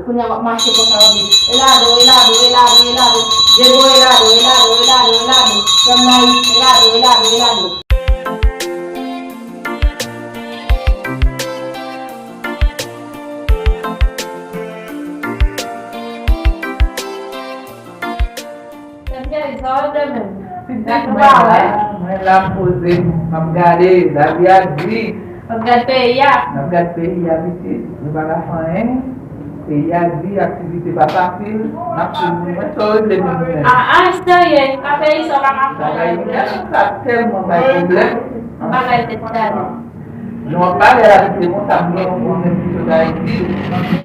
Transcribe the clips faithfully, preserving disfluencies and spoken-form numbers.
Kounye a w ap mache konsa, w ap di, Elado, Elado, Elado, Elado. Djego, Elado, Elado, Elado, Elado. Frè m Mayis, Elado, Elado, Elado. Pitit mwen la, mwen la, m poze m, m ap gade, lavi a di. W ap gad peyi a. M ap gad peyi a, pitit. Nou pa ka fè anyen. Peyi a di, aktivite pa fasil. M ap swiv nou, mwen, sa w regle menm mwen. Ah, ah, serye, pa peyi sa w pa ka fè anyen. Bagay sa tèlman bay pwoblèm. Bagay tèt chale. Jan w ap pale a la, se konsa m gen yon kouzen ki sot Ayiti.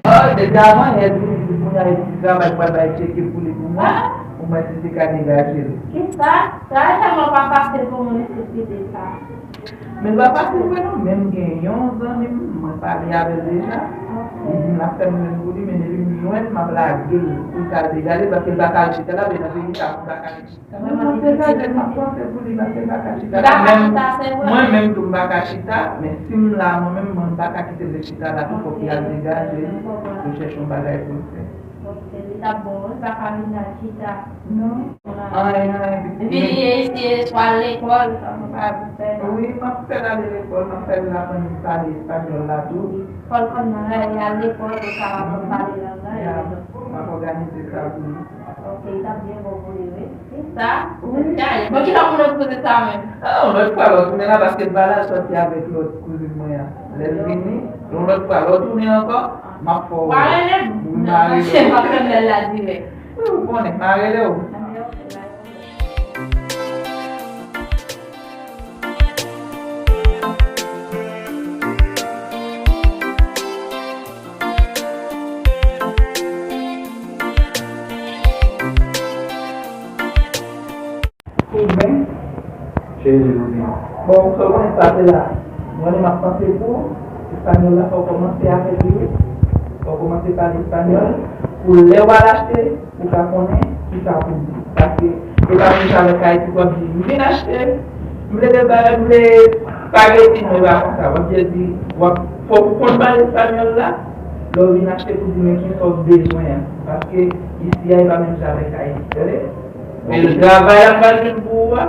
Oh, depi avan yè, li di kounye a li di travay pral bay tcheke pou li pou mwen, pou mwen si se ka degaje l. Kisa? Travay tèlman pa fasil pou moun isit ki di sa. Men l pa fasil vre non, men m gen yon zanmi m, mwen pale avè l deja. Li di m l ap fè m jwenn pou li, men depi m jwenn, m ap lage l pou l ka al degaje l, paske l pa ka al chita la, men nan peyi sa, pou l pa ka al chita. Mwen, mwen degaje, m ap panse pou li, paske l pa ka chita la. Li pa ka chita, se vre. Mwen menm tou, m pa ka chita, men si m la, mwen menm, mwen, m pa ka kite l chita la, tou fòk li al degaje l, pou l chèche yon bagay pou l fè. Ok, li t ap bon, wi, l pa ka vin la chita. Non. Anyen, anyen, pitit. Vini isi, swa lekòl, sa mwen pa vin fè la. Wi, m ap fè l ale lekòl, m ap fè l aprann pale espanyòl la tou. Fò l konn nan rèl, li al lekòl, pou l kapab pale lang nan. Ya, m ap òganize sa pou li. Ok, li t ap byen bon pou li, wi. Kisa? Wi. Bon, kilè pou nou poze sa menm? Ah, yon lòt fwa, lè w tounen la, paske m pa la sòti avèk lòt kouzin mwen an. Lè l vini, yon lòt fwa, lè w tounen ankò, m ap fè w wè. W a rele m? Wi, m a rele w. Non, m ap fè bèl la dirèk. Wi, ou konnen, m a rele w. Kouzen. Cheri, kouzen. Bon, ou konnen sa se la. Mwen, m ap panse pou espanyòl la, fò w kòmanse avèk li. Fò w kòmanse pale espanyòl. Pou lè w al achte, ou ka konnen kisa pou di. Paske e pa menm jan avèk Ayiti, w ap di, "M vin achte, m vle de bagay, m vle spageti, non, e pa konsa." W ap di, w ap, fòk ou konn pale espanyòl la. Lè w vin achte, pou di, "Men kisa w bezwen an." Paske isi a, e pa menm jan avèk Ayiti, tande? Men travay la m pral jwenn pou ou a,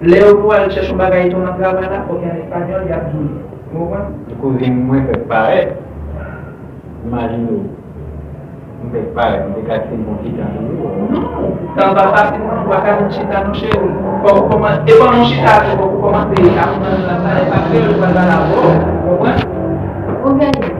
lè yo pou al chèche yon bagay etan nan travay la, fòk gen espanyòl, y ap di w li. Ou konprann? Kouzin mwen fèk parèt. Imajine w. M fèk parèt, m te ka kite l yon ti tan toujou. Non, tan pa fasil non, ou pa ka vin chita non, cheri. Fòk ou kòmanse, e pandan w chita tou, fòk ou kòmanse aprann nan sa, e pa kreyòl yo pral pale avè w, ou konprann? Ou gade,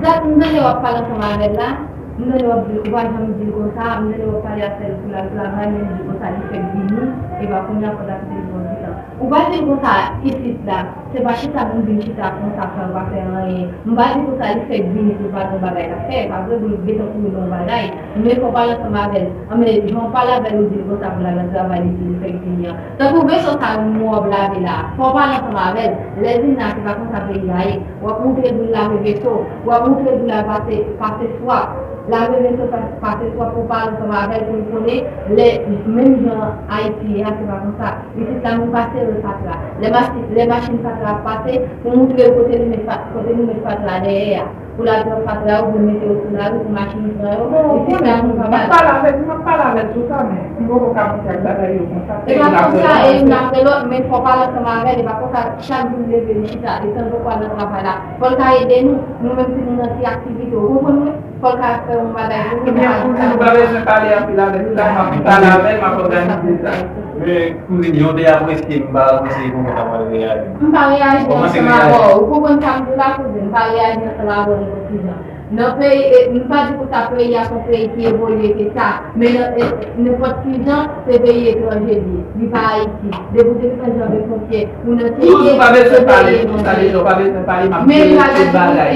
dat m tande w ap pale ansanm avè l la. M tande w ap di l, ou pa janm di l konsa, m tande w ap pale avè l pou l al travay, men l di konsa li fèk vini, epa kounye a fò l ap kite l pou yon ti tan. Ou pa di l konsa isit la, se pa chita pou m vin chita konsa fè, ou pa fè anyen. M pa di konsa li fèk vini pou l pa gen yon bagay l ap fè, pa vre pou l gentan kouri nan yon bagay, men fò w pale ansanm avè l. Anben, jan w pale avè l, ou di l konsa pou l al nan travay li di l fèk vini an. Tankou veso sa nou w ap lave la, fò w pale ansanm avè l. Lè l vin la, se pa konsa peyi a ye. W ap montre l pou l lave veso, w ap montre l pou l al pase, pase swap. Lave veso, pa-, pase swap, pou w pale ansanm avè l, pou l konnen lè, menm jan Ayiti ye a, se pa konsa. Isit la, moun pa sere fatra. Lè machi-, lè machin fatra ap pase, pou montre l kote nou met fa-, kote nou met fatra dèyè a. Pou l al pran fatra yo, pou l mete yo sou lari, pou machin pran yo. Bon, ou konnen, m ap pale avèk, m ap pale avèk sou sa, men m poko ka monte ak bagay yo konsa. E pa konsa, e youn apre lòt, men fò w pale ansanm avè l, e pa konsa, chak jou l leve, li chita, e tann poko al nan travay la. Fò l ka ede nou, nou menm si nou nan ti aktivite, ou konprann mwen? Fò l ka fè yon bagay pou nou. Ebyen, kouzin, ou pa bezwen pale anpil avè l, la, m ap pale avè l, m ap òganize sa. Men, kouzin, jan w te apresye, m pa apresye kòman w ta pral reyaji. M pa reyaji ansanm avè w. Ou konprann sa m di w la, kouzin? M pa reyaji ansanm avè w nenpòt ki jan. Nan peyi, e, m pa di konsa peyi a se yon peyi ki evolye ke sa, men nan, e, nenpòt ki jan, se peyi etranje li ye. Li pa Ayiti. Depi w te gentan janbe fwontyè, ou nan tcheke, se peyi etranje. Ou pa bezwen pale, tout sa deja, ou pa bezwen pale, m ap jere tout bagay.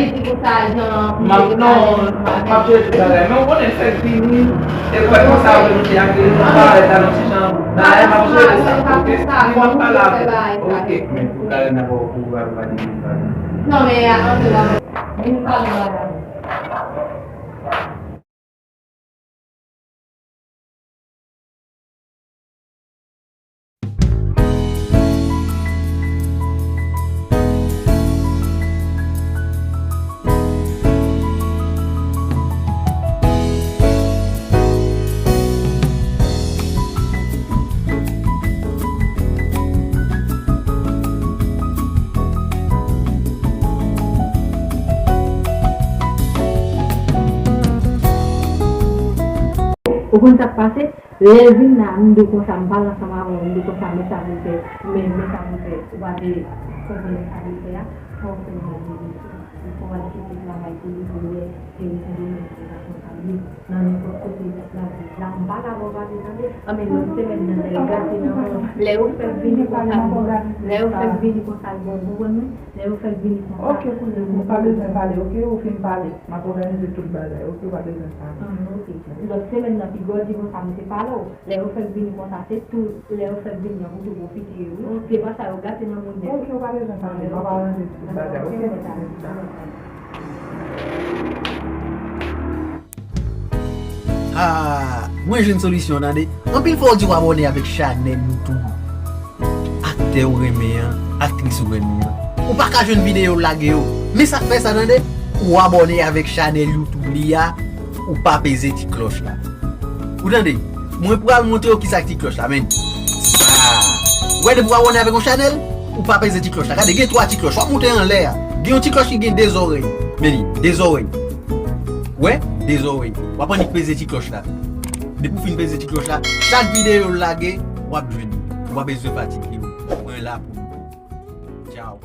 M ap, non, m ap jere tout bagay. Men ou konnen fèk vini, e fèk konsa, ou vle monte ak li, nou pa alèz la, nan ti jan, bagay, m ap jere sa, oke? M ap pale avè l, oke? Men pou Karina, pou, pou, pou, pou, pou, Non, men antre la. Vin pale bagay. Ou konn sa k pase? Lè l vin la, m di w konsa, m pale ansanm avè w, m di w konsa, men sa pou l fè, men, men sa pou l fè, ou pa te konprann sa pou l fè a, fò w fè l gade li, fò w al chèche travay pou li, pou l wè, e, Sendomeng se responsab li, nan nenpòt kote l ap viv la, m pale avè w pase, tande, anben lòt semèn nan, lè l gate nan men w, lè yo fè l vini konsa, l bon, lè yo fè l vini konsa, l bon, ou konprann mwen? Lè yo fè l vini konsa. Ok, kouzin, ou pa bezwen pale, ok, ou fin pale. M ap òganize tout bagay, ok, ou pa bezwen pale. Ah, ok. Lòt semèn nan, piga w di konsa, m te pale w. Lè yo fè l vini konsa, se tou, lè yo fè l vini an, pou tou pwofite yo, wi. Se pa sa, yo gate nan moun nèt. Ok, ou pa bezwen pale, m ap aranje tout bagay, ok? Ah, mwen jwenn solisyon, tande. Anpil fwa w di w abòne avèk chanèl YouTube. Aktè ou renmen an, aktris ou renmen an. Ou pa ka jwenn videyo l lage yo. Men sa k fè sa, tande. Ou abòne avèk chanèl YouTube li a, ou pa peze ti klòch la. Ou tande? Mwen pral montre w kisa k ti klòch la, men. Sa. Ou wè depi w abòne avèk yon chanèl, ou pa peze ti klòch la. Gade, gen twa ti klòch. W ap monte anlè a. Gen yon ti klòch ki gen de zòrèy. Men li, de zòrèy. Wè, de zòrèy. W ap annik peze ti klòch la. Depi w fin peze ti klòch la, chak videyo l lage, w ap jwenn li. Ou pa bezwen fatige w. Mwen la pou ou. Tchao.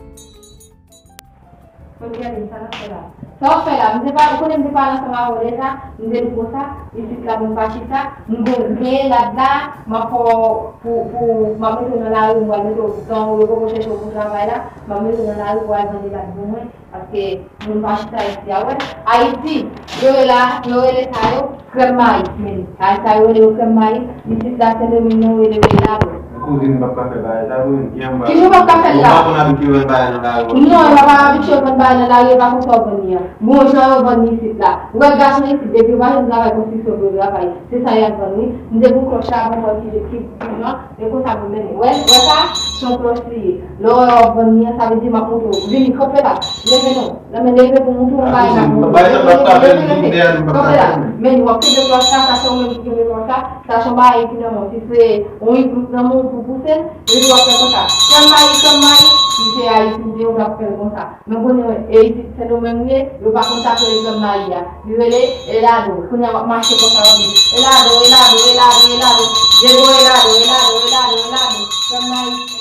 Fò n gade sa n ap fè la. Sa w ap fè la, m te pa, ou konnen m te pale ansanm avè w deja, m te di w konsa, isit la moun pa chita, m gon vye elad la, m ap fè w pou, pou, m ap mete w nan lari, m pral mete w tan, yo poko chèche w pou travay la, m ap mete w nan lari pou al vann elad pou mwen, paske moun pa chita isi a, wè. Ayiti, yo rele, yo rele sa yo, Krèm mayi, men. A sa yo rele yo krèm mayi. Isit la, Sendomeng nan, yo rele yo elado. Kouzin, m p ap ka fè bagay sa, kouzin. Kijan m p ap ka fè l la? Ou pa konn abitye vann bagay nan lari? Non, yo pa abitye vann bagay nan lari, yo pa konn sa yo vann li an. Bon, jan yo vann li isit la. Ou wè gason isit, depi yo pa jwenn travay konstriksyon pou yo travay, se sa y ap vann, wi. M te gon klòch la, bon, ki, ki, ki, non, e konsa pou mennen. Wè, wè sa? Se yon klòch li ye. Lè w wè w ap vann li an, sa vle di m ap montre w. Vini, kanpe la. Leve non. Nan men leve pou mouton bay la pou bay sa pa fè leve, leve, leve. Kanpe la. Men w ap kenbe klòch la, sa se ou menm ki kenbe klòch la, sa se yon bagay ki nan men w. Si se yon iglout nan men w pou pouse l, epi w ap fè konsa. Krèm mayi, krèm mayi, si se Ayiti w te ye, w t ap fè l konsa. Men kounye a, e isit Sendomeng ye, yo pa konn sa k rele krèm mayi a. Li rele elado. Kounye a w ap mache konsa, w ap di, elado, elado, elado, elado. Dego elado, elado, elado, elado. Krèm mayi.